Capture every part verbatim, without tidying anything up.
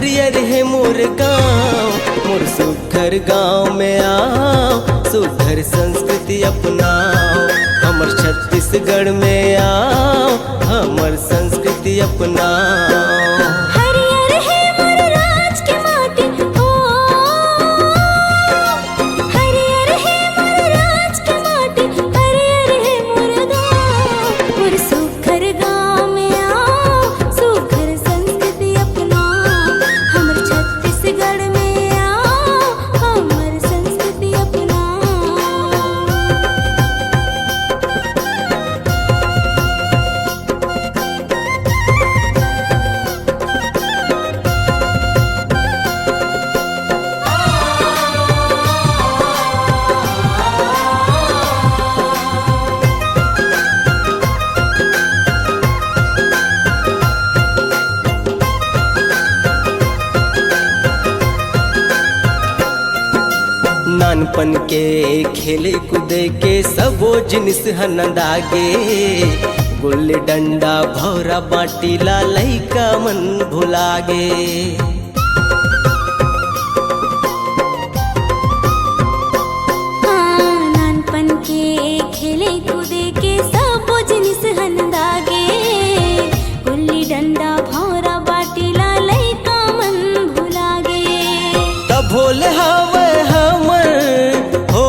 हरियर हे मोर गाँव, मोर सुघर गाँव में आओ, सुघर संस्कृति अपनाओ। हमर छत्तीसगढ़ में आओ, हमर संस्कृति अपनाओ। हरियर हे मोर राज के माटी हो, हरियर हे मोर राज के माटी, हरियर हे मोर गाँव, मोर सुघर गाँव में आओ, सुघर संस्कृति अपनाओ। हमर छत्तीसगढ़ में आओ, हमर संस्कृति अपनाओ। नानपन के खेले कूदे के सबो जिनिस ह नंदागे। गुल्ली डंडा, भौरा बांटी ला लइका मन भुलागे। हाँ, नानपन के खेले कूदे के सबो जिनिस ह नंदागे। गुल्ली डंडा, भौरा बांटी ला लइका मन भुलागे। तभो ले हावय हमर हो,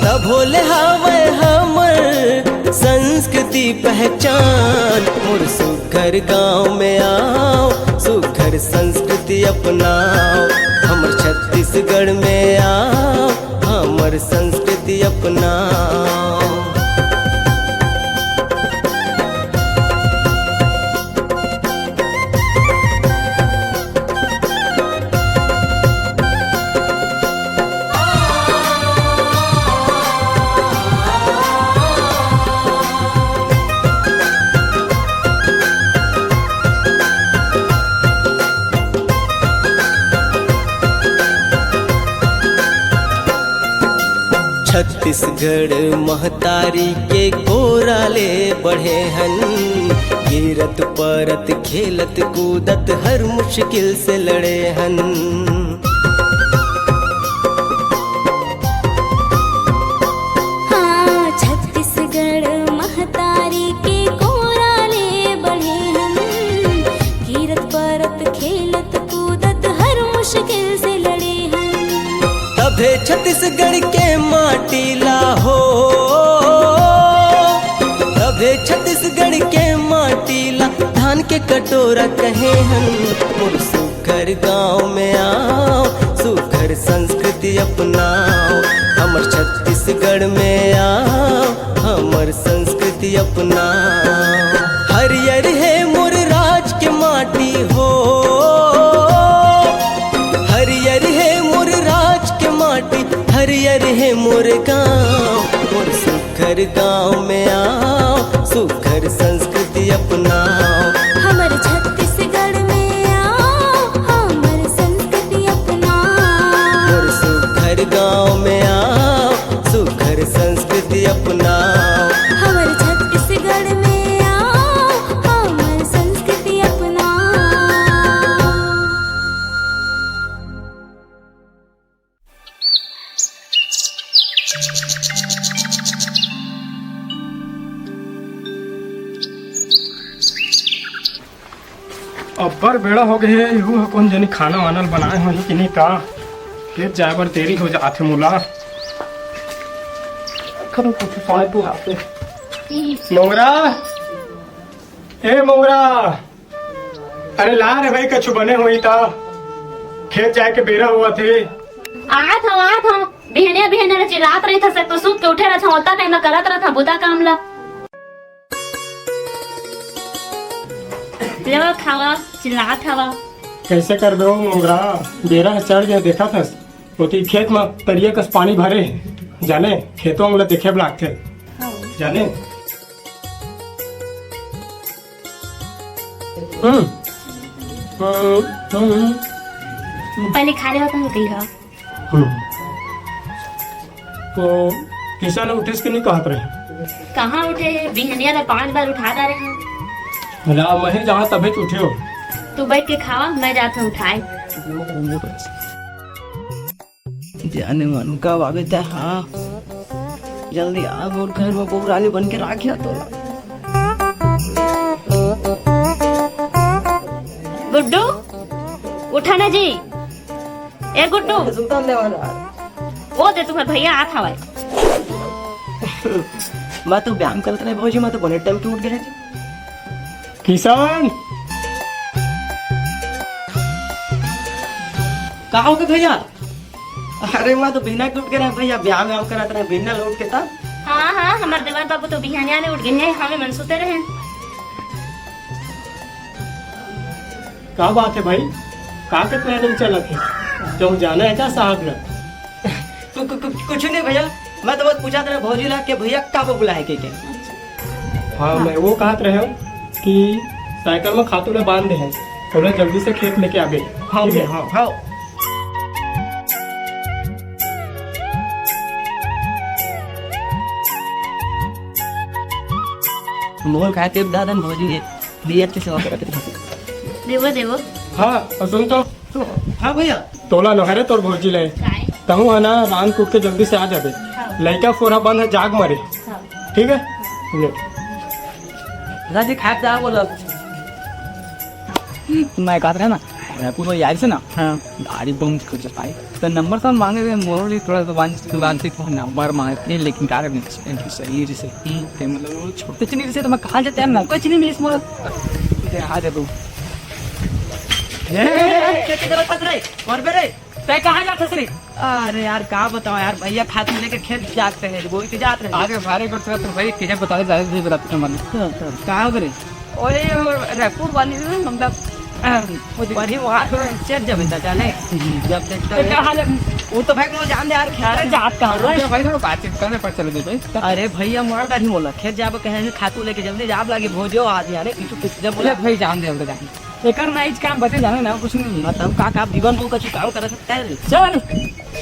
तभो ले हावय हमर संस्कृति पहचान। मोर सुघर गाँव में आओ, सुघर संस्कृति अपनाओ। हमर छत्तीसगढ़ में आओ, हमर संस्कृति अपनाओ। छत्तीसगढ़ महतारी के कोरा ले बढ़े हन, गिरत परत खेलत कूदत हर मुश्किल से लड़े हन। हाँ, छत्तीसगढ़ महतारी के कोरा ले बढ़े हन, गिरत परत खेलत कूदत हर मुश्किल से लड़े हन। तभे छत्तीसगढ़ के माटी ला हो, तभे छत्तीसगढ़ के माटी ला धान के कटोरा कहे हन। मोर सुघर गाँव में आओ, सुघर संस्कृति अपनाओ। हमर छत्तीसगढ़ में आओ, हमर संस्कृति अपनाओ। हरियर हे मोर राज के माटी हो, हरियर हे मोर राज के माटी, हरियर हे मोर गाँव। मोर सुघर गाँव में आओ, सुघर संस्कृति अपनाओ। हमर छत्तीसगढ़ में आओ, हमर संस्कृति अपनाओ। मोर सुघर गाँव में आओ, सुघर संस्कृति अपनाओ। हमर छत्तीसगढ़ में आओ, हमर संस्कृति अपनाओ। अब्बड़ बेड़ा हो गए हे, इहू ह कोन जनी खाना वाना ल बनाए होही कि नहीं का? खेत जाए बर देरी हो जात हे मोला। करो कुछ समय तो आते। मोंगरा, ए मोंगरा, अरे ला रे भाई, कछु बने होही त, खेत जाए के बेरा होवत हे। आत हव, आत हव। बिहनिया बिहनिया ले चिल्लात रहिथस, एक तो सुत के उठे रहिथस, ओतना टाइम ला करत रहिथस बुता काम ला। लो खावा, चिल्लात हवा। कैसे करबे ओ मोंगरा, बेरा ह चढ़ गया, देखत हस ओती खेत म तरिया कस पानी भरे हे, जाने खेतों ला देखे बर लागथे, जाने। हम्म। हम्म, हम्म। पहले खा ले, तब कही हो। हम्म। तो किशन उठिस कि नहीं कहत रहे? कहाँ उठे हे? बिहनिया ले पांच बार उठा डारे हे। ला, मैं ही जहाँ तभे तो उठे हो। तू बैठ के खावा, मैं जात हूँ उठाए। जाने मन कब आबे तै, हाँ। जल्दी आ, मोर घर में बहू रानी बन के राखिया तो। गुड्डू, उठा ना जी। ए गुड्डू। सुनता नहीं वाला। ओ दे, तुम्हार भैया आत हवय। मैं तो व्यायाम करत रहे भौजी, मैं तो बने टाइम के उठ गए। किशन, का हो गए भैया? अरे, मैं तो बिना के उठ के रहे भैया, व्यायाम व्यायाम करत रहे, बिना उठ के तब। हाँ, हाँ, हमार देवर बाबू तो बिहानिया ने उठ गए हैं, हमें मन सुते रहे। का बात है भाई, का के प्लानिंग चलत है? कहूँ जाना है क्या साहब ना? कु-, कु-, कु-, कुछ नहीं भैया, मैं तो बस पूछा था भौजी ला के भैया का वो बुलाए के, के? हाँ, मैं वो कहत रहे हूँ कि साइकिल में खातू ला बांध दे हैं, थोड़ा जल्दी से खेत लेके आवे। हाँ भैया, हाँ, हाँ। मोल खाए के दादा भौजी है, बियर के सेवा करत रहे। देवो, देवो। हाँ, और सुन तो। हाँ भैया। तोला नोहरे तोर भौजी ले। काय? तहूँ है ना, रांध कूट के जल्दी से आ जाबे। हाँ। लइका फोरा बंद है, जाग मरे। हाँ। ठीक है? ले। राजी खाए जा बोला। मैं कहत रहे ना, पूरा यार से ना। हाँ। गाड़ी बम कर जाता है। तो नंबर तो मांगे थे, मोर भी थोड़ा तो वांछित, वांछित नंबर मांगे थे, लेकिन का करे, सही से। हम्म। ते मतलब, वो छोटे चीनी से तो मैं कहाँ जाते हैं ना, कोई चीनी मिलिस मोर। ते आ जा तू। ए, ए, ए, ए, के, के जरूरत है रे? मर बे रे। तै कहाँ जात हस रे? अरे यार, का बताओ यार, भैया खातू लेके खेत जाते हैं, बोई के जात रहे। अरे भारे को तो भाई, के बता दे, ज्यादा नहीं बताते मन। तो, तो, का हो रे? ओए, वो रैपुर वाली ना, मतलब, अ, वो बड़ी वहाँ तो चेत जब इतना जाने। जब देखता तो है। क्या हाल है? वो तो भाई, वो जान दे यार, खेत अरे, जात कहाँ है? रुक जा भाई, थोड़ा बातचीत करने पर चले दे भाई। अरे भैया, मोर का नहीं बोला, खेत जाब कहे हैं, खातू लेके जल्दी जाब लागे, भोजो आज यार, किचु किचु जब बोला। अरे भाई, जान दे, हम तो जान। एकर नाइज काम बचे जाने ना, कुछ नहीं। मतलब का, का जीवन को कछु काम कर सकता है रे? चल।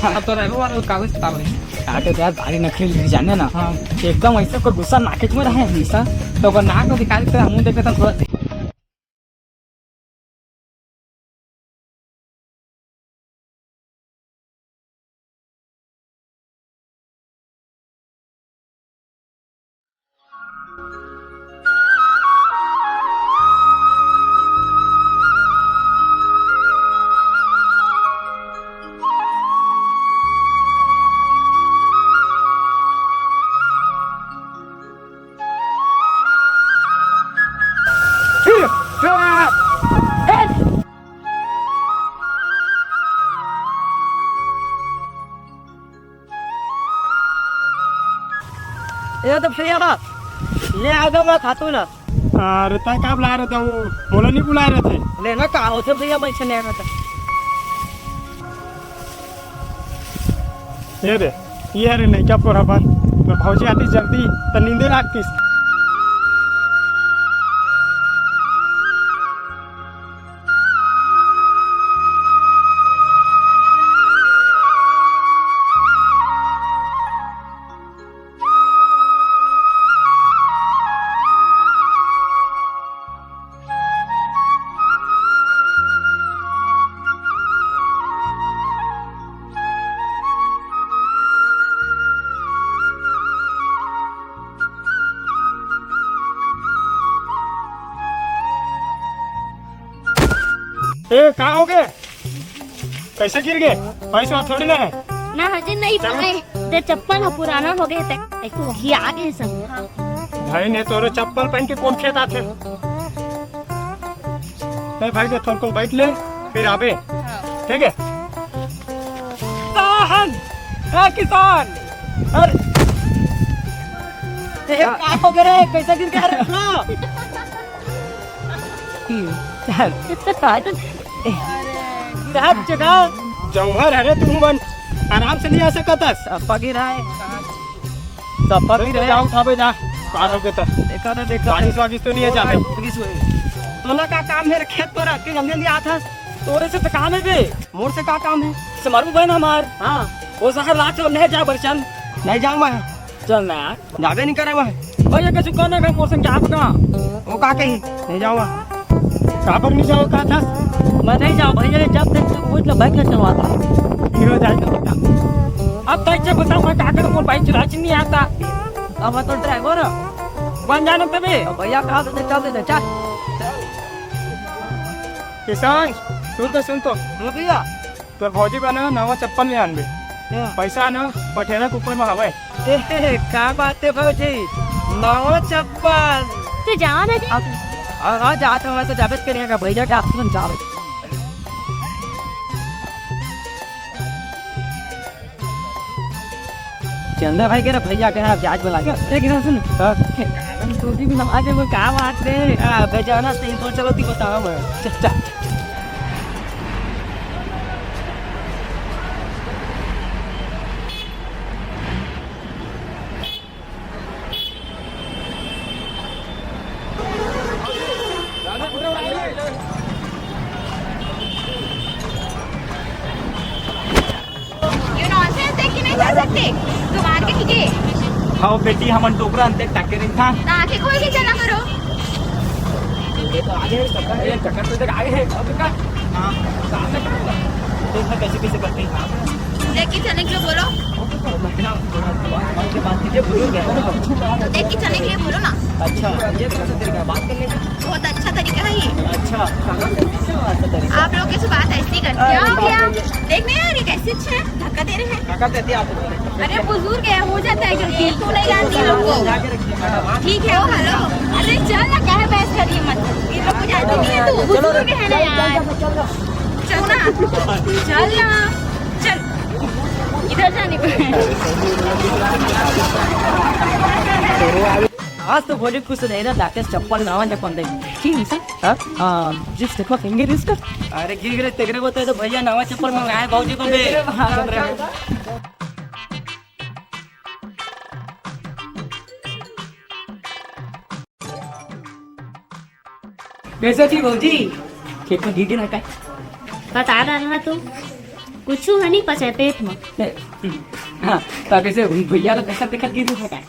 हाँ, अब तो रहबो वाला कागज किताब है। काटे तो यार भारी नखरे ली जाने ना। हाँ। एकदम ऐसे कोई गुस्सा नाके में रहे हमेशा। तो अगर नाक में दिखा देते, हम देख लेते थोड़ा। ए तो भैया बा, ले आ गया मैं खातू ना। अरे तै का बुला रहे थे, वो बोला नहीं बुला रहे थे। ले ना, का होथे भैया, मैं छने रहता। ये रे, ये रे नहीं क्या पोरा बन, मैं भौजी आती जल्दी तो नींदे लागतीस। ए, का हो गए? कैसे गिर गए? पैसा थोड़ी ना है। ना हजे नहीं चलो। पाए। ते चप्पल ह पुराना हो गए, ते एको घी आ गए सब। भाई ने तोरे चप्पल पहन के कौन खेत आथे? ए भाई, जे थोड़को बैठ ले, फिर आबे। ठीक है? किसान, ए किसान, अरे, ए, का हो गया रे? कैसे गिर गया रे? गिरा जगह। जौहर हरे तू मन, आराम से नहीं आ सकत हस। सप्पा गिरा है। सप्पा अरे गिरा तो है। जा उठाबे जा, पार हो गए तो। देखा ना, देखा। बारिश वारिश तो नहीं है ज्यादा। बारिश हुई। तोला का काम है रे, खेत पर आके जल्दी जल्दी आत हस। तोरे से तो काम है बे। मोर से का काम है? से मारू बहन हमार। हाँ। वो शहर रात को नहीं जा बरचन। नहीं जाऊँ मैं। चल ना यार। जाबे नहीं करे मैं। भैया कछु कहना है मोर संग जात ना। वो का कही? नहीं जाऊँ मैं। काबर नहीं जाओ का था? मैं नहीं जाऊँ भैया, जब तक से वो लोग बाइक नहीं चलवाता। हीरो जाए तो बता। अब तक से बताओ, मैं का करूँ, वो बाइक चला नहीं आता। अब मैं तो ड्राइवर हूँ। बन जाना तभी। अब भैया कहा तो चल देते, चल। किसान, सुन तो, सुन तो। हाँ भैया। तोर भौजी बना नवा चप्पल ले आनबे। हाँ। पैसा ना पठेरा के ऊपर में हवय। ए, का बात है भौजी, नवा चप्पल। ते जावा ना। अब, अब, अब जात हूँ, मैं तो जाबे करेगा भैया के आप तुम जावे। चंदा भाई के ना भैया के ना ब्याज वाला के। एक ना सुन। हाँ। हम तो भी ना आज वो का बात रे। आ, बे जाना सही तो चलो ती बताओ मैं। चल, चल। You nonsense देख के नहीं चल सकते, तुम्हारे कहीं के। हाँ बेटी, हमन डोकरा अंते टाके रही था। ना आके कोई के चला करो। ये तो आगे है, चक्कर, ये चक्कर तो देख आगे है। अब का? हाँ, सामने का? देखो कैसे कैसे करते हैं। देख के चलने के लिए बोलो। तो देख के चलने के लिए बोलो ना। अच्छा, ये कौन सा तरीका है? बात करने का? बहुत अच्छा तरीका है ये। अच्छा, कहाँ से सीखे हो ऐसा तरीका? आप लोग कैसे बात ऐसी करते हो? अरे, क्या हो गया? बात देख नहीं आ रही, कैसे अच्छे हैं, धक्का दे रहे हैं। धक्का देती है आप लोग। अरे, बुजुर्ग है, हो जाता है गलती, तू नहीं जानती लोग को। ठीक है, ओ हेलो। अरे चल ना, क्या है बहस कर रही है, मत। ये लोग को जानती नहीं है तू, बुजुर्ग है ना यार। चल ना, चल ना, चल। इधर जाने को है। आज तो भोली खुश नहीं ना, लाते चप्पल नावा जपन दे। ठीक है सर। हाँ? हाँ, जिस देखो फिंगर इसका। अरे गिर गिरे तेरे को तो भैया नवा चप्पल मंगाए भौजी को भी। हाँ, कैसे थी भौजी? खेत में गिर गिरा का? बता रहा ना तू, कुछ नहीं पचा पेट में। हाँ, तो कैसे भैया तो देखत देखत गिर गिरा का?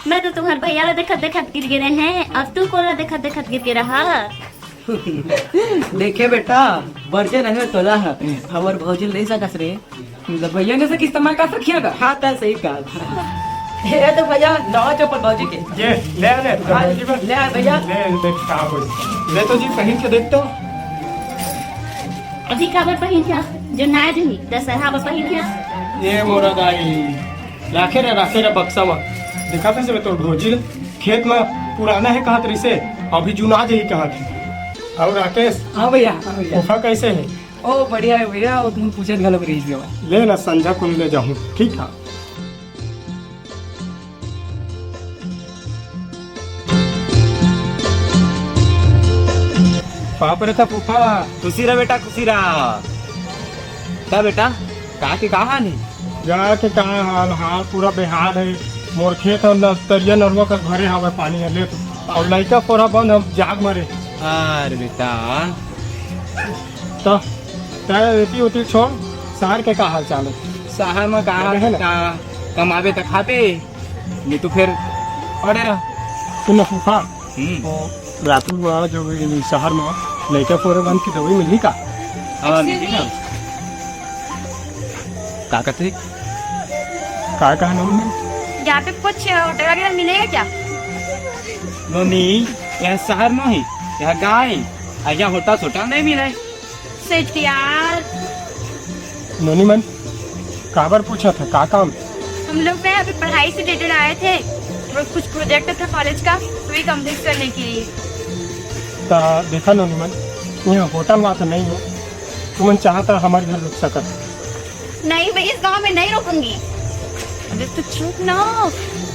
मैं तो तुम्हारे भैया ला देखत देखत गिर गिरे हैं, अब तू कोला देखत देखत गिर गिरा हा? देखे बेटा, बरजे नहीं तोला है, हमर भौजी ले सकस रे। मतलब भैया ने से किस तमाय का सखिया का? हाँ, तै सही कहा। ये तो भैया नवा चप्पल भौजी के। ये ले आ, ले। हाँ, ले आ भैया। ले, देख का हो। ले तो जी पहन के देख तो। अभी काबर पहिन के? जो नया जो ही दशहरा में पहिन के। ये मोरा दाई, राखे रे, राखे रे बक्सा में। देखा था सब तोर भौजी ल, खेत में पुराना है कहत रहिसे, अभी जुना जाही कहत है। और राकेश, हाँ भैया, हाँ भैया। गुफा कैसे है? ओ बढ़िया है भैया, वो तुम पूछत घलो रहिस भैया। ले ना, संझा कुन ले जाहूँ, ठीक है। बाप रे था फूफा। खुशी रह बेटा, खुशी रह। का बेटा, का के कहा नहीं? गा के कहा हाल, हाल पूरा बेहाल है। मोर खेत ह न-, तरिया नरुआ कर घरे हवे पानी ह, ले तो। और लइका पोरा बंद हम जाग मरे। अरे बेटा। तो तै एती ओती छोड़, शहर के का हाल चाल है? शहर में का अरे है ना। का, कमाबे त खाबे, नहीं तो फिर पड़े रह। सुन ना फूफा, हम्म। तो रात में बुलावा जो भी शहर में लइका पोरे बंद की दवाई मिली का? हाँ, मिली ना। का कहते? का कहा नोनी? यहाँ पे कुछ होटल वगैरह मिलेगा क्या? नोनी, यहाँ शहर नहीं, यहाँ गाँव है। यहाँ होटल सोटल नहीं मिले। सेठ यार। नोनी मन, काबर पूछा था, का काम? हम लोग ना अभी पढ़ाई से रिलेटेड आए थे, और कुछ प्रोजेक्ट था कॉलेज का, तो वही कंप्लीट करने के लिए। ता देखा नोनी मन, यहाँ होटल वहाँ तो नहीं हो, तुमन चाहता हमारे घर रुक सकत। नहीं भाई, इस गांव में नहीं रुकूंगी। अरे तो चुप ना हो।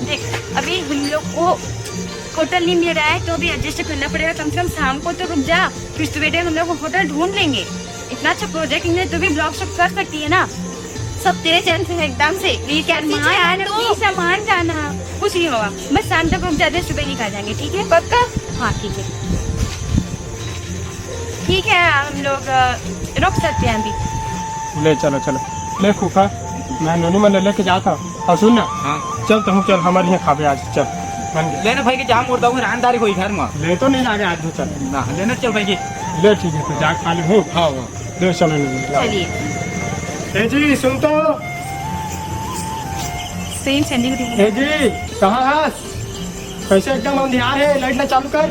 देख, अभी हम लोग को होटल नहीं मिल रहा है, तो अभी एडजस्ट करना पड़ेगा। कम से कम शाम को तो रुक जा, फिर सवेरे हम लोग होटल ढूंढ लेंगे। इतना अच्छा प्रोजेक्ट, इन्हें तो भी ब्लॉग शूट कर सकती है ना। सब तेरे चैनल से एकदम से। प्लीज यार, कैसी मान जान जाना, तू? प्लीज यार, मान जाना। कुछ नहीं होगा, बस शाम तक रुक जाते, सुबह निकल जाएंगे, ठीक है? पक्का? हाँ, ठीक है। ठीक है, हम लोग, अ, रुक सकते हैं अभी। ले, चलो, चलो। ले, फूफा, मैं नोनी मन ले लेके जाता हूँ। और सुन ना, हाँ। चल, तहूँ चल, हमारे यहाँ खाबे आज, चल। बन गया। लेना भाई के चाह मुर्दा हूँ, रानदारी होई घर में। ले तो नहीं लागे आज भूसा। ना, लेना चल भाई के। ले ठीक है, तो जा खा ले हूँ। हाँ, हाँ। ले चलो नहीं। चलिए। ए जी, सुन तो। सेम सैंडल भी। ए जी, कहाँ हस? कैसे एकदम अंधियार है, लाइट ना चालू कर।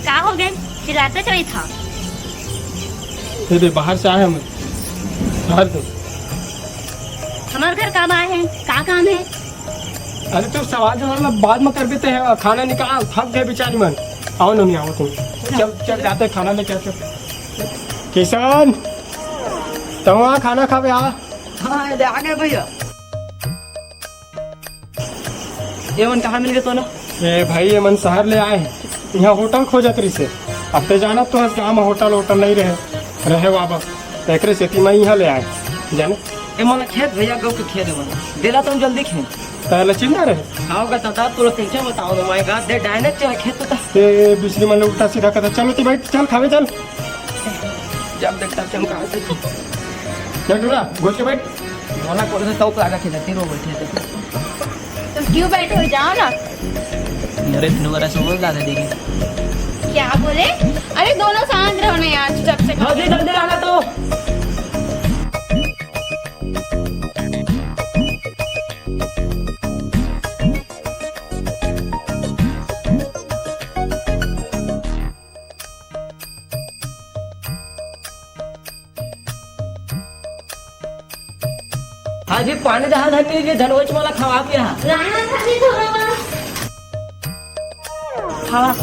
का हो गए? चिल्लाते चली था। ये दे, बाहर से आए हम। बाहर से। हमारे घर काम आए हैं, का काम है? अरे, तो सवाल जवाब ला बाद में कर देते हैं, खाना निकाल, थक गए बेचारी मन। आओ नोनी, आओ तुम। चल, चल जाते हैं, खाना लेके आते हैं। किशन, तुम वहाँ खाना खावे आ। हाँ, ये आ गए भैया। ये मन कहाँ मिल गए तोला? ए भाई, ये मन शहर ले आए हैं, यहाँ होटल खोजत रहिसे। अब ते जानत तो हस, गाँव में होटल वोटल नहीं रहे, रहे बाबा, तो एकरे सेती मैं यहाँ ले आए, जाने। ए मोला खेत भैया, गऊ के खेत है मोला, देला तुम जल्दी खेत। तहला चिंता रहे। हाँ, का दादा, तोला कैसे बताओ ना, माय गॉड, दे डायनेक चला खेत तो। ए, दूसरी मन उल्टा सीधा कहता, चलो तो बैठ, चल खावे चल। जब देखता चल खावे चल। चल डोला, घुस के बैठ। मोला कोन से तौक लागत है, तेरो बैठे थे। तो क्यों बैठे हो, जाओ ना। अरे, फिर मेरा समझ ला दे देगी। क्या बोले? अरे, दोनों शांत रहो ना यार, चुपचाप से खाओ। जल्दी, जल्दी आना तो। हाँ जी, पानी दहा धर लीजिए, धनोज वाला खवा पिया। राणा था जी थोड़ा। खवा।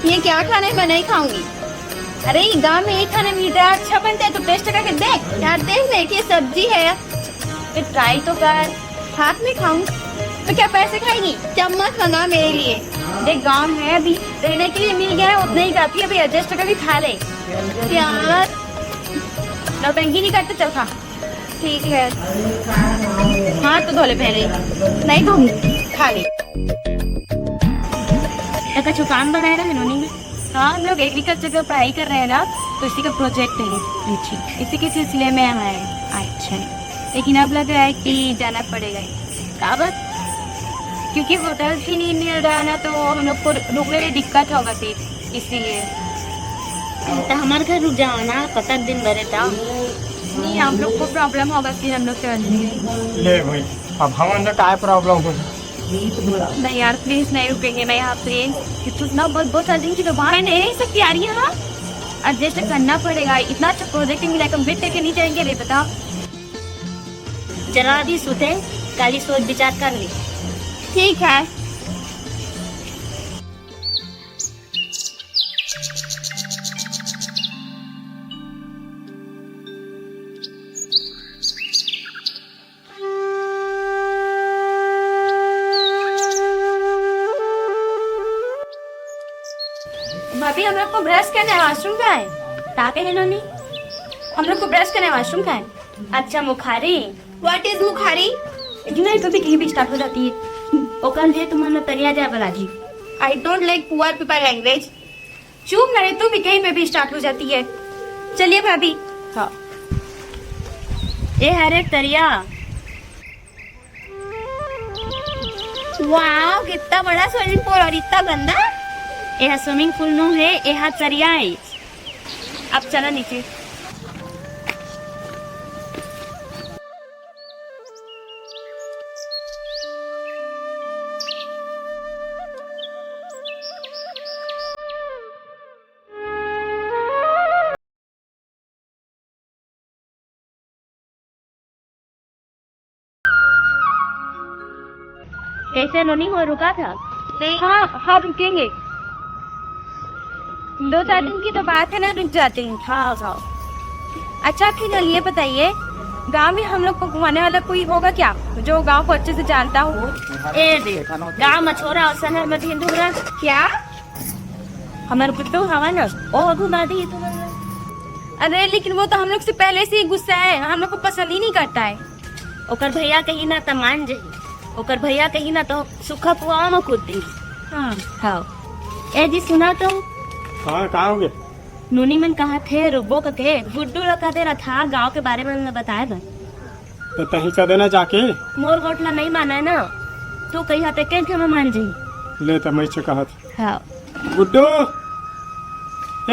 ये क्या खाना है, मैं नहीं खाऊंगी। अरे, ये गांव में ये खाना मिलता है, अच्छा बनता है, तो टेस्ट करके देख यार, देख देख, ये सब्जी है, ये ट्राई तो कर। हाथ में खाऊं तो क्या पैसे खाएगी? चम्मच मंगा मेरे लिए। देख, गांव है, अभी रहने के लिए मिल गया है, उतना ही काफी है, अभी एडजस्ट करके खा ले यार। नौटंकी नहीं करते, चल खा। ठीक है। हाथ तो धो ले पहले। नहीं धोऊंगी, खा ले। तो कछु काम बनाए रहे नोनी? हाँ, हम लोग एग्रीकल्चर का पढ़ाई कर रहे हैं ना, तो इसी का प्रोजेक्ट है। अच्छा। इसी के सिलसिले में आए हैं। अच्छा। लेकिन अब लग रहा है कि जाना पड़ेगा। का बात? क्योंकि होटल भी नहीं मिल रहा ना, तो हम लोग को रुकने में दिक्कत होगा फिर, इसीलिए। तो हमारे घर रुक जाओ ना, कतक दिन बरे था। नहीं, आप लोग को प्रॉब्लम होगा फिर हम लोग चल देंगे। ले भाई, अब हमन ला काय प्रॉब्लम हो? नहीं यार, प्लीज नहीं रुकेंगे ना यहाँ, प्लीज। कितना बहुत, बहुत सारे दिन की तो बात, मैं नहीं रह सकती यार यहाँ। एडजस्ट करना पड़ेगा, इतना अच्छा प्रोजेक्ट मिला है, कंप्लीट करके नहीं जाएंगे रे, बता। चला अभी सुते, काली सोच विचार कर ले। ठीक है। भाभी, हम लोग को ब्रश करना है, वॉशरूम का है। का कहे नोनी? हम लोग को ब्रश करना है, वॉशरूम का है। अच्छा, मुखारी। What is मुखारी? नहीं, तो भी कहीं भी स्टार्ट हो जाती है। ओकर लिए तुम मतलब तरिया जाए वाला जी। I don't like poor people language। चुप ना रे, तू भी कहीं पे भी स्टार्ट हो जाती है। चलिए भाभी। हाँ। ए हरे तरिया। वाओ, कितना बड़ा स्विमिंग पूल और इतना गंदा। ए स्विमिंग पूल नो है, ए तरिया है। अब चला नीचे। कैसे नोनी हो, रुका था? नहीं, हाँ, हाँ, रुकेंगे। दो चार दिन की तो बात है ना, रुक जाते हैं। हाँ, हाँ। अच्छा, फिर ये बताइए, गांव में हम लोग को घुमाने वाला कोई होगा क्या, जो गांव को अच्छे से जानता हो? ए दे, गांव में छोरा और शहर में ढिंढोरा। क्या? हमारे कुत्ते हवा ना, ओ घुमा दी तो। अरे, लेकिन वो तो हम लोग से पहले से ही गुस्सा है, हम लोग को पसंद ही नहीं करता है। ओकर भैया कही ना त मान जाही, ओकर भैया कही ना तो सूखा कुआं में कूद दी। हाँ। हाँ। ए जी, सुना तो, हाँ, का होगे? नोनी मन कहा थे रुकबो कके, गुड्डू ला कह दे रहा था गाँव के बारे में बताए बर। तो तही चल देना जाके। मोर गोठ ला नहीं माना है ना, तो कही हाथे के के मैं मान जाई। ले त मैं से कहत। हाँ। गुड्डू,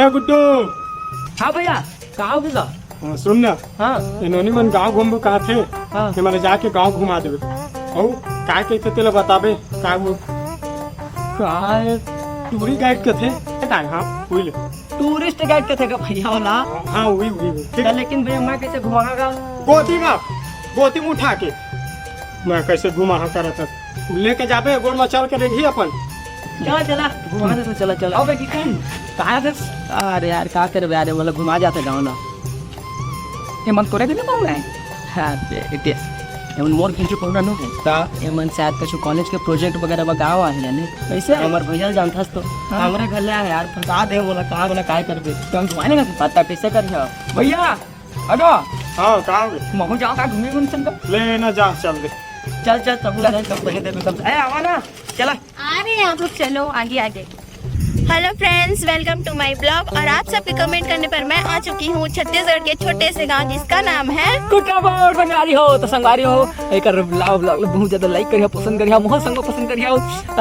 ए गुड्डू। हाँ भैया, का होगे? हाँ, सुन ना। हाँ। ए नोनी मन गाँव घूमबो कहा थे। हाँ। कि मैं जाके गाँव घुमा देबे। अउ का कहते तेला बताबे, का वो? का है? टूरी गाइड कथे? काय, हाँ, वही ले। टूरिस्ट गाइड कथे का भैया वाला? हाँ, वही, वही, वही। ठीक। तो लेकिन भैया, मैं कैसे घुमाऊंगा? गोदी में, गोदी में उठा के। मैं कैसे घुमा हाँ करत हस? लेके जाबे, गोड़ में चल के रेंगी अपन। चला, चला, घुमा दे तो, चला, चला। अबे, किशन, कहाँ थे? अरे यार, का करबे यार, मतलब घुमा जाते गाँव ना। ये मन तोरे भी नहीं बोल रहे हैं? हाँ, बेटे, ये मन मोर घर के पहुना नो है। का? ये मन शायद कुछ कॉलेज के प्रोजेक्ट वगैरह बा गाँव आए हैं, नहीं? कैसे? हमार भैया जानता तो, हाँ। हमारे घर ले आए यार, फंसा दे, बोला, कहाँ, बोला, काय करबे? तो हम घुमाने का पता कैसे कर जाओ? भैया, अगो। हाँ, का होगे? महू जाओ का घूमे मन संग? ले ना जा, चल दे। चल, चल, तब चल, चल, तब पहले दे, तब, ए, आवा ना, चला। आ रहे हैं आप लोग, चलो आगे, आगे। Hello friends, welcome to my blog। और आप सबके कमेंट करने पर मैं आ चुकी हूँ छत्तीसगढ़ के छोटे से गांव जिसका नाम है कुटाबोर। बंगाली हो तो संगवारी हो, एक ब्लॉग, ब्लॉग बहुत ज्यादा लाइक करिया, पसंद करिया, मोहन संग पसंद करिया।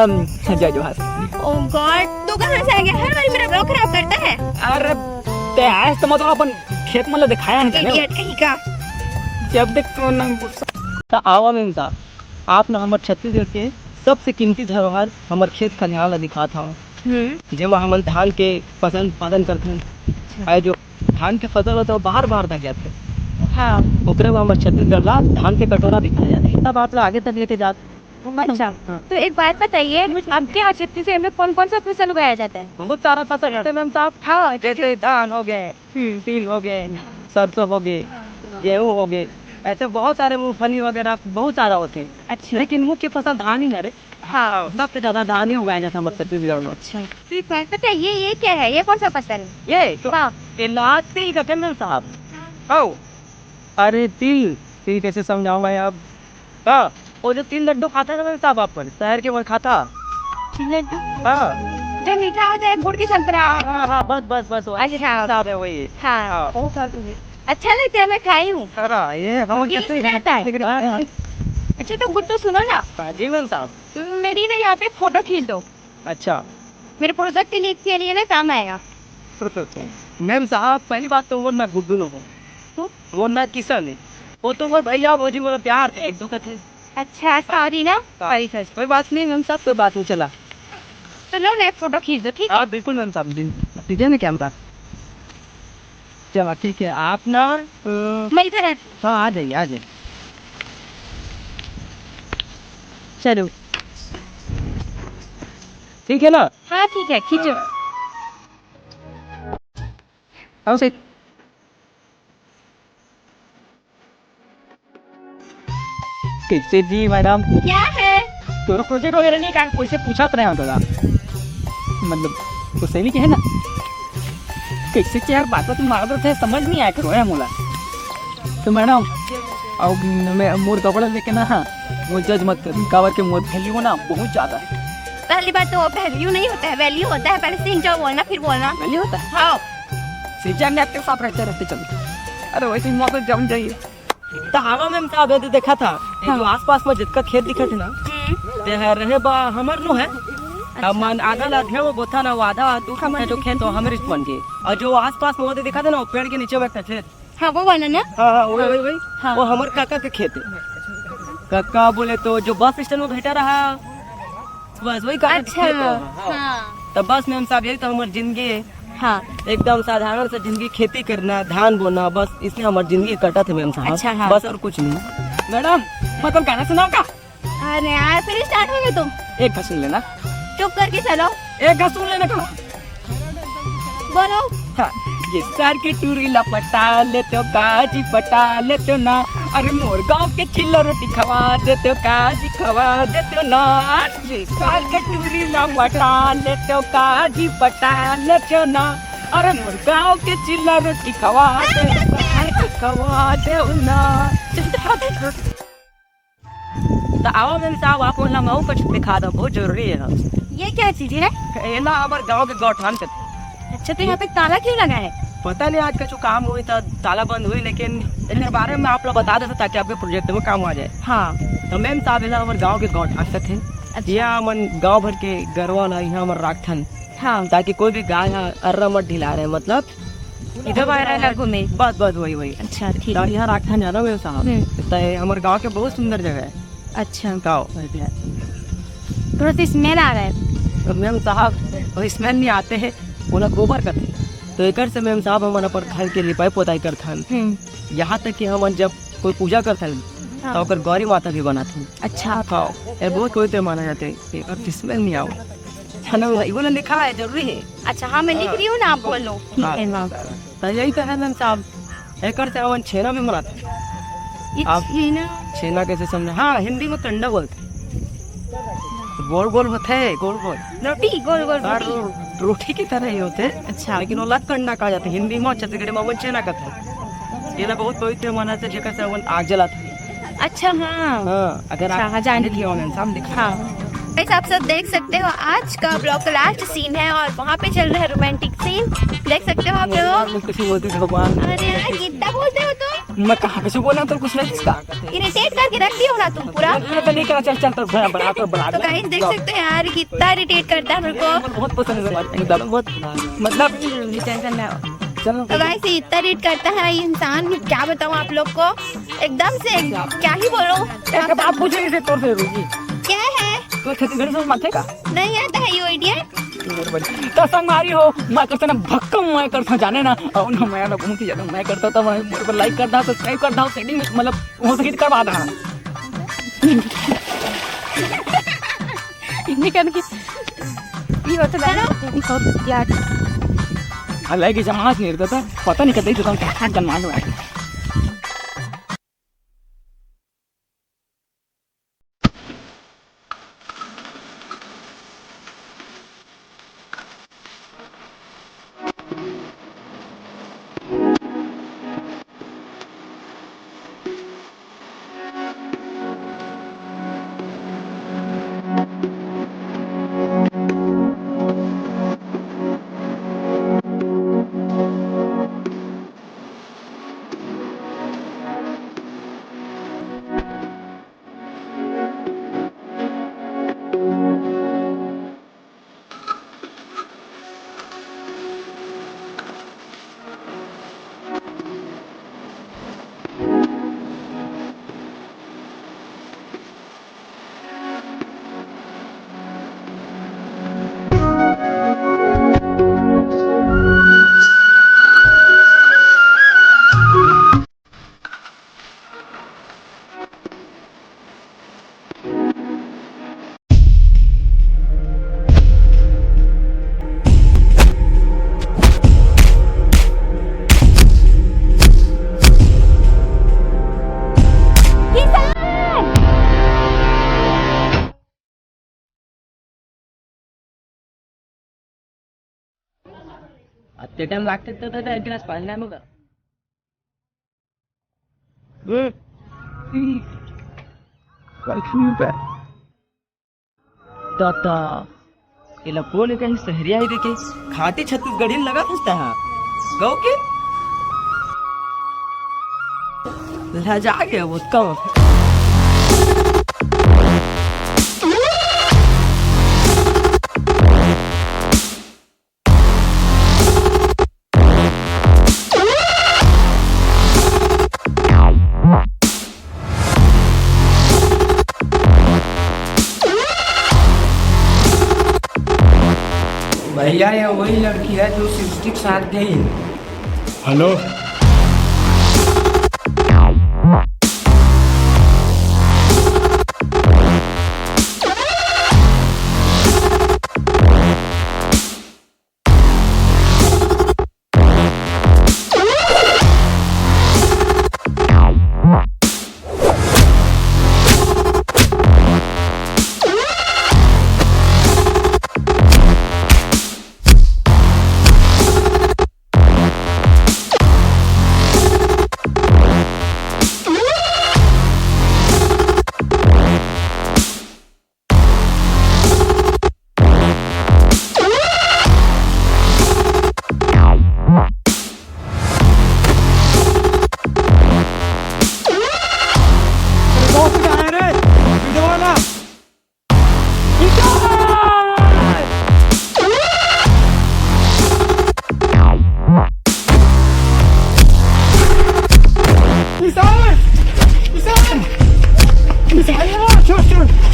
अम, जय जोहार। Oh God, तू कहाँ से आ गया? हर बार मेरा ब्लॉग खराब करता है। अरे, ते आए तो मतलब अपन खेत मन ला दिखाया है जाने। Idiot कहीं का। जब देख तो ना गुस्सा। त आवा मेम साहब, आप ना हमर छत्तीसगढ़ के सबसे कीमती धरोहर हमर खेत खलिहान ला दिखात हव। हम्म। जेमा हमन धान के फसल उत्पादन करथन। अच्छा। अउ जो धान के फसल होथे, वो बाहर, बाहर तक जाथे। हाँ। ओकरे बर हमर छत्तीसगढ़ ला धान के कटोरा दिखाया जाथे। तब आप ला आगे तक लेके जात। अच्छा, हाँ। तो एक बात बताइए, आपके यहाँ छत्तीसगढ़ में कौन कौन सा फसल उगाया जाता है? बहुत सारा फसल होथे मेम साहब। हाँ। जैसे धान हो गए, हम्म। तिल हो गए, सरसों हो गए, गेहूं हो गए, ऐसे बहुत सारे मूंगफली वगैरह बहुत सारा होथे। अच्छा। लेकिन मुख्य फसल धान ही ना रे। हाँ। सबसे ज्यादा धान ही उगाया जाता है हमर छत्तीसगढ़ में। अच्छा। तो एक बात बताइए, ये क्या है? ये कौन सा फसल है? ये तो हाँ। ये लाल तिल का मेम साहब। हाँ। अरे तिल, तिल कैसे समझाऊं मैं अब? हाँ, वो जो तिल लड्डू खाता है ना मेम साहब, अपन शहर के वो खाता। तिल लड्डू? हाँ। जो मीठा होता है, गुड़ की संतरा। हाँ, हाँ, बस, बस, बस, वही अच्छा। साहब है वही। हाँ। हाँ। अच्छा लगता है, मैं खाई हूँ। अरे, ये हम मुझे कैसे नहीं आता है। हाँ, हाँ। अच्छा, तो गुड्डू सुनो ना। हाँ, जी मेम साहब। तुम मेरी ना यहाँ पे फोटो खींच दो। अच्छा। मेरे प्रोजेक्ट के लिए, के लिए ना काम आएगा। मेम साहब, पहली बात तो वो ना गुड्डू नो हो। तो? वो ना किशन है। वो तो मोर भैया भौजी मोर प्यार है, एक दो कथे। अच्छा, सॉरी ना। Sorry, sorry. कोई बात नहीं मेम साहब, कोई बात नहीं, चला। तो लो ना, एक फोटो खींच दो, ठीक है? हाँ, बिल्कुल मेम साहब, बिल्कुल। दीजिए ना कैमरा। चला, ठीक है, आप ना, अ, मैं इधर है। हाँ, आ जाइए, आ जाइए। चलो। ठीक है ना? हाँ, ठीक है, खींचो। आओ सही। कैसे जी मैडम? क्या है? तोरो प्रोजेक्ट वगैरह नहीं का, कोई से पूछत रहे हो तोला? मतलब, तो सही के है ना? कैसे के यार, बात तो मार देते हैं, समझ नहीं आया करो है मोला। तो मैडम, अब मैं मोर कपड़ा लेके ना, हाँ, वो जज मत कर, काबर के मोर वैल्यू ना बहुत ज्यादा है। पहली बात तो वो वैल्यू नहीं होता है, वैल्यू होता है। पहले सीख जाओ बोलना, फिर बोलना। वैल्यू होता है? हाँ। सीख जाएंगे आपके साथ रहते रहते, चलो। अरे वैसे ही मौत जम जाइए। तो हवा में हम का अभी देखा था, ये हाँ। जो आसपास में जितका खेत दिखा थे ना, हम्म। ते है रहे बा हमर नो है। अब मन आधा लाग है वो बोथा ना, वो आधा तू हमर जो खेत हो, हमर बन के। और जो आसपास में वो दिखा थे ना, वो पेड़ के नीचे बैठा खेत। हाँ, वो वाला ना? हाँ, हाँ, वही, वही, वही। हाँ। वो हमर काका के खेत है। काका बोले तो जो बस स्टैंड में बैठा रहा, बस वही काका के अच्छा, खेत है। हाँ। तो बस मेम साहब, यही तो हमर जिंदगी है। हाँ। एकदम साधारण से जिंदगी, खेती करना, धान बोना, बस इसमें हमर जिंदगी कटा थे मेम साहब। अच्छा, हाँ। बस और कुछ नहीं। मैडम, मतलब गाना सुनाओ का? अरे यार, फिर स्टार्ट हो गए तुम। एक घास सुन लेना। चुप करके चलो। एक घास सुन लेना का। बोलो। हाँ, ये शहर के टूरी ला पटा लेते हो का जी, पटा लेते हो ना। अरे मोर गांव के चिल्ला रोटी खवा देते हो का जी, खवा देते हो ना। ये शहर के टूरी ला पटा लेते हो का जी, पटा लेते हो ना। अरे मोर गांव के चिल्ला रोटी खवा देते हो का जी, खवा देते हो ना। तो आओ मेम साहब, आप मन ला मैं कुछ दिखा दो, बहुत जरूरी है। ये क्या चीज है? ये ना हमारे गांव के गौठान के। अच्छा, तो यहाँ पे ताला क्यों लगा है? पता नहीं, आज का जो काम हुई था, ताला बंद हुई, लेकिन इनके बारे में आप लोग बता देते, ताकि आपके प्रोजेक्ट में काम आ जाए। हाँ। तो मेम साहब है ना, हमारे गाँव के गौ ठाकसत है। अच्छा। यहाँ हमन गाँव भर के गरवा ला, यहाँ हमर राखथन। हाँ। ताकि कोई भी गाय हा अर्रा मत ढिला रहे, मतलब इधर बाहर ना घूमे। बस, बस, वही, वही। अच्छा, ठीक। तो यहाँ राखथन जाना मेम साहब। हम्म। तो ये हमारे गाँव के बहुत सुंदर जगह है। अच्छा। गाँव। थोड़ा सा स्मेल आ रहा है। तो मेम साहब, वो स्मेल नहीं आते हैं, वो ना गोबर करते। तो एकर से मेम साहब, हमन अपन घर के लिपाई पोताई करथन। हम्म। यहाँ तक कि हमन जब कोई पूजा करथन, हाँ। तो ओकर गौरी माता भी बनाथन। अच्छा। हाँ, ये बहुत पवित्र माना जाते हैं, एकर से स्मेल नहीं आओ। है ना, वो ना लिखा है, जरूरी है। अच्छा, हाँ, मैं लिख रही हूँ ना, आप बोलो। हाँ। एमा। तो यही तो है मेम साहब, एकर से हमन छेना भी बनाथन। ये आप छेना? छेना कैसे समझे? हाँ, हिंदी में कंडा बोलते हैं। गोल गोल होते हैं, गोल गोल। रोटी, गोल गोल हाँ, रोटी। रो-, रोटी की तरह ही होते हैं। अच्छा। लेकिन वो लत कंडा कहा जाता है, हिंदी में, छत्तीसगढ़ी में हमन छेना कहते हैं। ये ना बहुत पवित्र माना जाता है, जेकर से हमन आग जलाते हैं। अच्छा, हाँ। हाँ, अगर अच्छा, आप हाँ, जान देख लियो ना, सामने देखो। हाँ। गाइस, आप सब देख सकते हो, आज का ब्लॉग का लास्ट सीन है और वहाँ पे चल रहा है रोमांटिक सीन। देख सकते हो आप लोग। भगवान, कैसे बोलते हैं भगवान? अरे यार, कितना बोलते हो तुम? मैं कहाँ कैसे बोला, तो कुछ नहीं इसका। इरिटेट करके रख दिया हो ना तुम पूरा। मैं तो नहीं कहना, चल, चल, तो बड़ा, बड़ा, तो बड़ा। तो गाइस, देख सकते हो यार, कितना इरिटेट करता है मेरे को। बहुत पसंद है, एकदम बहुत, मतलब, टेंशन ना हो। चलो। तो गाइस, इतना इरिटेट करता है ये इंसान, क्या बताऊँ आप लोग को, एकदम से क्या ही बोलो। एक बात पूछे इसे तौर से, रुकी। क्या है? तो छत्तीसगढ़ी समझ माथे का? नहीं आता है, यू इडियट। तो संगवारी हो, मैं करता ना भक्कम, मैं करता जाने ना, और ना मैं ना घूमती जाता, मैं करता तो मैं मेरे को लाइक कर दा, सब्सक्राइब कर दा, सेटिंग मतलब हो सके तो करवा दा। निकल के ये होता है ना, चलो। ये होता है यार। हालांकि जमाना नहीं रहता था, पता नहीं कतई तो क्या क्या जन्मा हुआ है। अत्ते टाइम लागते तो, तो, तो एक गिलास पानी ना मगा। हम्म। कल सुन पे। दादा, एला कोन कहीं सहरिया ही देखे, खाटी छत्तीसगढ़ी लगा पूछता है। गौ के? लजा गया वो कम। भैया, ये वही लड़की है जो सृष्टि के साथ गई। हेलो।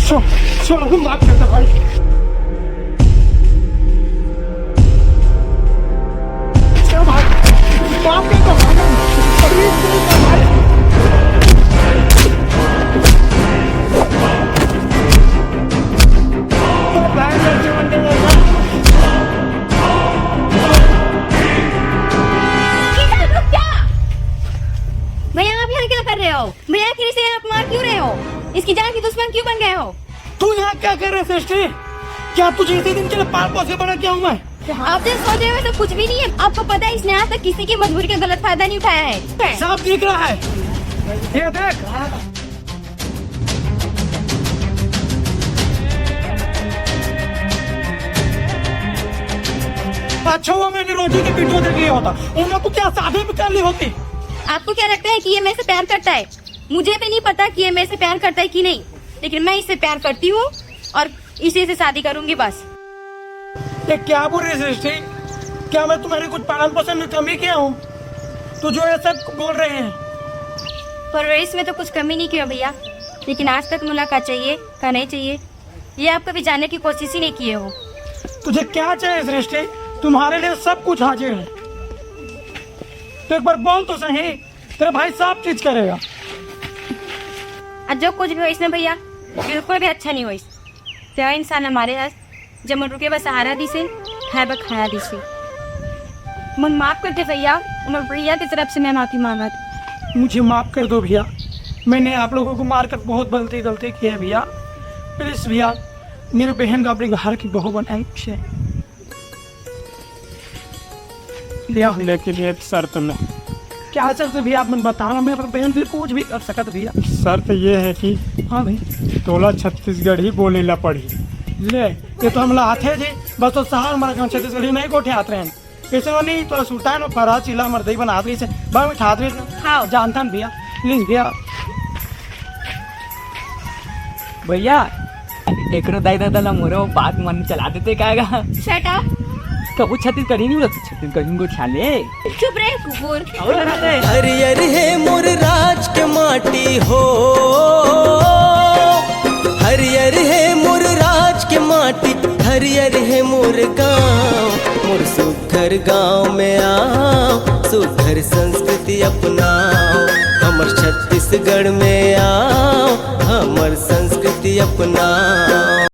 छोड़, छोड़, माफ कर दो भाई। छोड़ भाई, माफ कर दो भाई। Please, please, भाई। भैया, आप यहाँ क्या कर रहे हो? भैया, आखिर इसे यहाँ मार क्यों रहे हो? इसकी जान की दुश्मन क्यों बन गए हो? तू यहाँ क्या कर रहे सृष्टि? क्या तुझे इसी दिन के लिए पाल पोस के बड़ा किया हूँ मैं? आप जो सोच रहे हो, वैसा कुछ भी नहीं है। आपको पता है, इसने आज तक किसी की मजबूरी का गलत फायदा नहीं उठाया है। साफ दिख रहा है, ये देख। अच्छा हुआ मैंने रोजी की वीडियो देख लिया होता, उन्होंने तो क्या शादी भी कर ली होती। आपको क्या लगता है कि ये मेरे से प्यार करता है? मुझे भी नहीं पता कि ये मेरे से प्यार करता है कि नहीं, लेकिन मैं इससे प्यार करती हूँ और इसी से शादी करूंगी बस। ये क्या बोल रही है सृष्टि? क्या मैं तुम्हारे कुछ पालन पोषण में कमी किया हूँ, तो जो ये सब बोल रहे हैं? परवरिश में तो कुछ कमी नहीं किया भैया, लेकिन आज तक मुलाकात चाहिए, कहना ही चाहिए। ये आप कभी जानने की कोशिश ही नहीं किए हो। तुझे क्या चाहिए सृष्टि? तुम्हारे लिए सब कुछ हाजिर है। तो एक बार बोल तो सही, तेरा भाई सब चीज करेगा। और जो कुछ भी हो इसमें भैया, बिल्कुल भी अच्छा नहीं हो इस। तेरा इंसान हमारे आज जब मन रुके बस सहारा दी से, खाए बस खाया दी से। मन माफ कर दे भैया, उमर भैया की तरफ से मैं माफी मांगत। मुझे माफ कर दो भैया, मैंने आप लोगों को मारकर बहुत गलती गलती की है भैया। प्लीज भैया, मेरे बहन को अपने घर की बहू बनाए। लिया। लेकिन एक शर्त में। क्या शर्त भैया, आप मन बताओ, मैं अपने बहन से कुछ भी कर सकत भैया। शर्त ये है कि हाँ भाई। तोला छत्तीसगढ़ी बोले ला पड़ी। ले, ये तो हमला आथे जी, बस तो शहर हमारा गाँव छत्तीसगढ़ी नहीं गोठियात रहे हैं। ऐसे वो नहीं तो सुल्तान और फराज चिल्ला मर्दई बनात रही से, बा में ठात रही से। हाँ। जानता न भैया, प्लीज भैया। भैया, एकरो दाई ददा ला मोरो बात मन चला देते कागा। Shut up। कबू छत्तीसगढ़ी नहीं बोलत, छत्तीसगढ़ी को ख्याल है। चुप रहे कुकुर। हरियर हे मोर राज के माटी हो, हरियर हे मोर राज के माटी, हरियर हे मोर गाँव, मोर सुघर गाँव में आओ, सुघर संस्कृति अपनाओ, हमर छत्तीसगढ़ में आओ, हमर संस्कृति अपनाओ।